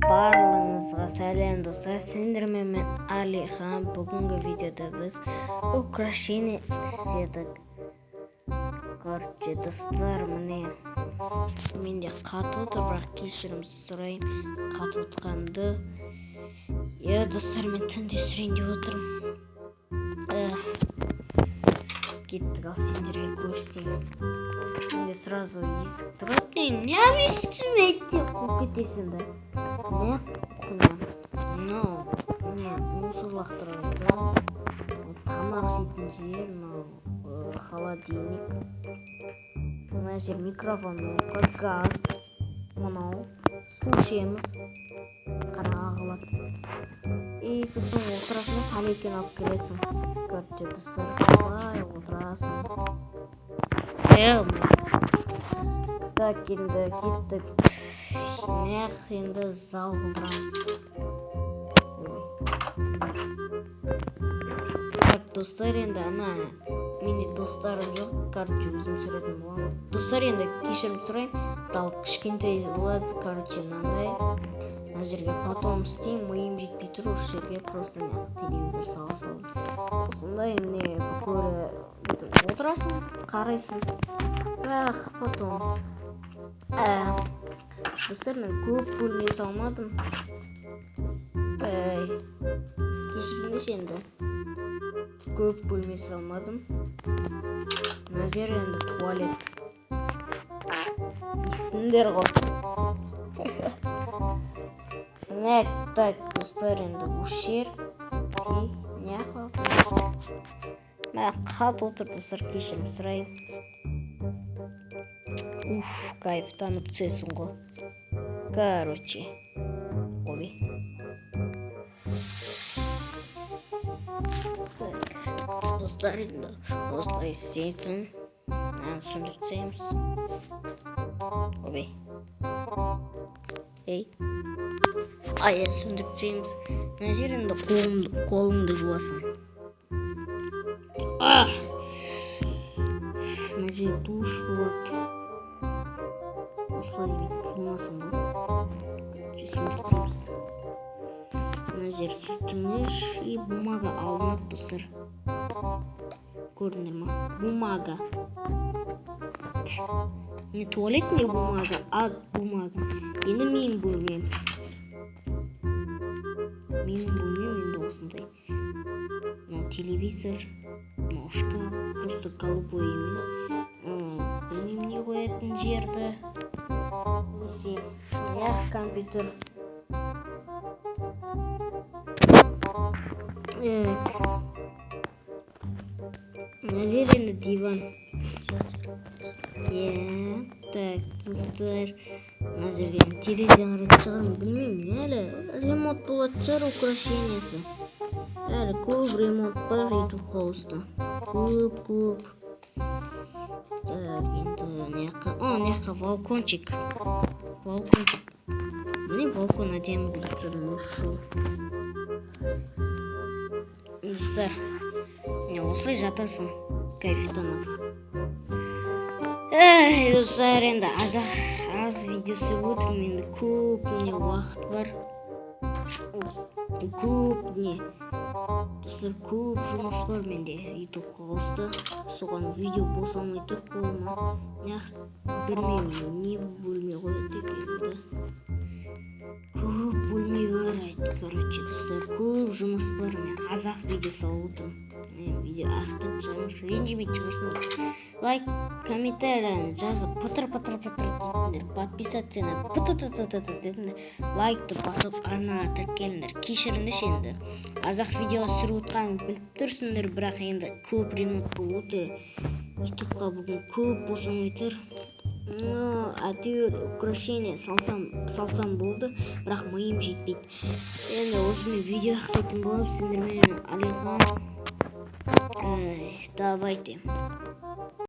Барлығыңызға сәлем, достар! Сендермен мен, Алихан. Бүгінгі видеода біз украшение істедік. Короче, достар, міне, менде қатып отыр, бірақ кешірім сұраймын қатып отқанды. Иә, достар, мен түнде түсірейін деп отырмын. Кеттік, ал сендерге көрсетейін. Менде сразу есік тұрады. Не есік деп қуып кетесің да. Не кухня, мынау не, мусор лақтырады, тамақ жейтін жер, мынау холодильник, мына жер микроволновка, газ, мынау су ішеміз, қара ағылады. И сосын отырасың да, тарелканы алып келесің. Короче, достар, былай отырасың. Так, енді кеттік. Неғ енді зал қылдырамыз. Ой. Так, достар, енді ана менде достарым жоқ, короче, өзім түсіретін боламын. Достар, енді кешірім сұраймын, зал кішкентай болады. Короче, мынандай мына жерге потом істеймін, миым жетпей тұр осы жерге. Просто мына телевизор сала салдым. Осындай, міне, бүкіл бүйтіп отырасың, қарайсың. Бірақ потом достар, мен көп бөлме салмадым. Әй, кешіріңдерші, енді көп бөлме салмадым. Мына жер енді туалет, естіңдер ғой. Не, так, достар, енді осы жер и не мә қатып отыр, достар, кешірім сұраймын. Уф, кайфтанып түсесің ғой. Короче, ой. Так, достар, енді осылай істейтін. Мынаны сөндіріп тастаймыз. Ой. Ей. Ай, сөндіріп тастаймыз. Мына жер енді қолыңды жуасың. А! Мына жер душ болады. Осылай бүйтіп жуынасың ғой. Короче, сөндіріп тастаймыз. Мына жер сүртініш и бумага алынады, достар. Көрдіңдер ма? Бумага. Не туалетный бумага, а бумага. Енді менің бөлмем. Менің бөлмем енді осындай. Мынау телевизор, мынау шкаф, просто голубой емес. Білмеймін не қоятын жерді. Несе, мына компьютер. Так. Мына жер енді диван. Иә, так, достар. Мына жерге енді терезе қарайтын шығармын, білмеймін, әлі ремонт болатын шығар, украшениесі. Әлі көп ремонт бар YouTube хауста. Көп, көп. Так, енді мына жаққа, о, мына жаққа балкончик. Балкончик. Міне, балкон әдемі қылып тұрмын осы жолы. Достар, міне, осылай жатасың, кайфтанып. Эй, достар, енді аз аз видео түсіріп отырмын, енді көп не уақыт бар. Көп не. Достар, көп жұмыс бар менде YouTube хауста. Соған видео босамай тұр қолыма. Білмеймін, не бөлме қояды екенімді. Көп бөлме бар, айт, короче, достар, көп жұмыс бар. Мен аз-ақ видео салып отырмын. Мен видео ақтап шығармын, ренжімейтін шығарсыңдар. Лайк, комментарияны жазып, пытыр пытыр пытыр дейтіндер, подписаться пыты ты ты ты дейтіндер, лайкты басып, арнаға тіркеліңдер. Кешіріңдерші енді. Аз-ақ видео түсіріп отқанымды біліп тұрсыңдар, бірақ енді көп ремонт болып отыр. Ютубқа бүгін көп босамай тұр. Ну, әйтеуір украшение салсам болды, бірақ миым жетпейді. Енді осымен видео аяқтайтын боламын. Сендермен Алихан. Эй, давайте.